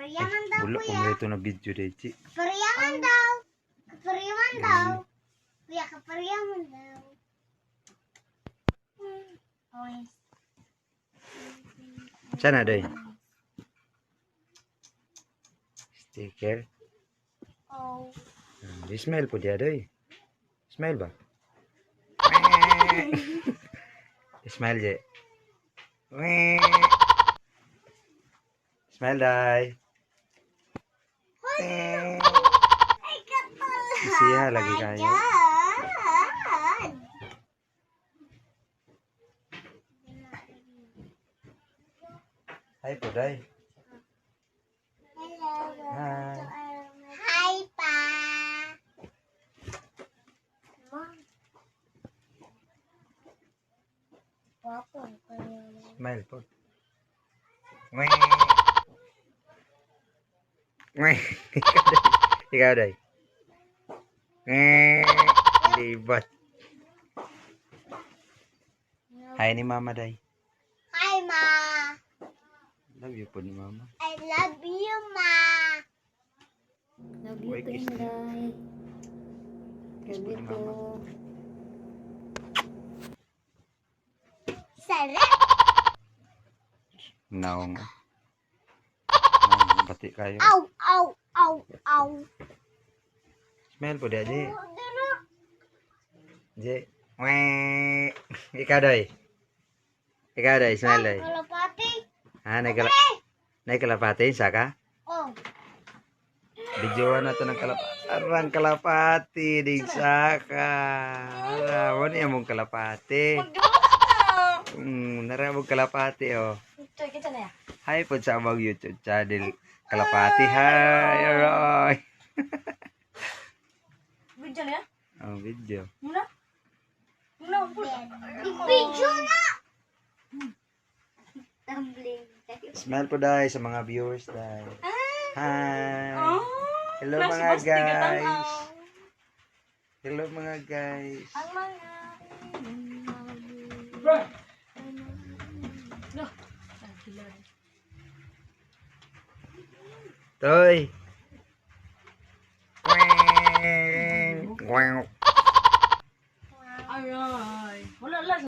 Kapariyaman daw, Wala kuya. ko ito na video dito. Kapariyaman daw. Kapariyaman daw. Kuya, kapariyaman daw. Okay. Sana day. Sticker. Oh. Smile po diya day. Smile ba? Smile je. Smile day. Ay, katulad. Siya lagi kayo. God. Hi po day. Hello. Hi. Hi, pa. Ma. Smile po. Ikaw day. Ikaw day. Libat. Hi ni Mama day. Hi, Ma. Love you po ni Mama. I love you, Ma. Love you Uy, too, kiss. Inday. Kiss Love po you ni Mama. too. Sarap. Naong. Naong, pati kayo. Aw, aw, aw, aw. Smile po dia, Je. Oh, dano. Je. Wee. Ikaw day. Ikaw day, smile day. Kalapati. Ha, nagkalapati, saka? Oh. Videoan na to ng kalapati. Arang kalapati, di saka. Ara, wala niya mong kalapati. Nara mong kalapati, oh. Hi po sa among YouTube channel. Kalapati, hi, aroy. Video na yan? Oh, video. Muna? Muna, Video na. Tumbling. Smile po dahil sa mga viewers dahil. Hi. Oh, Hello mga guys. Hello mga guys. Ang mga. No. Toy. Wow. Aray.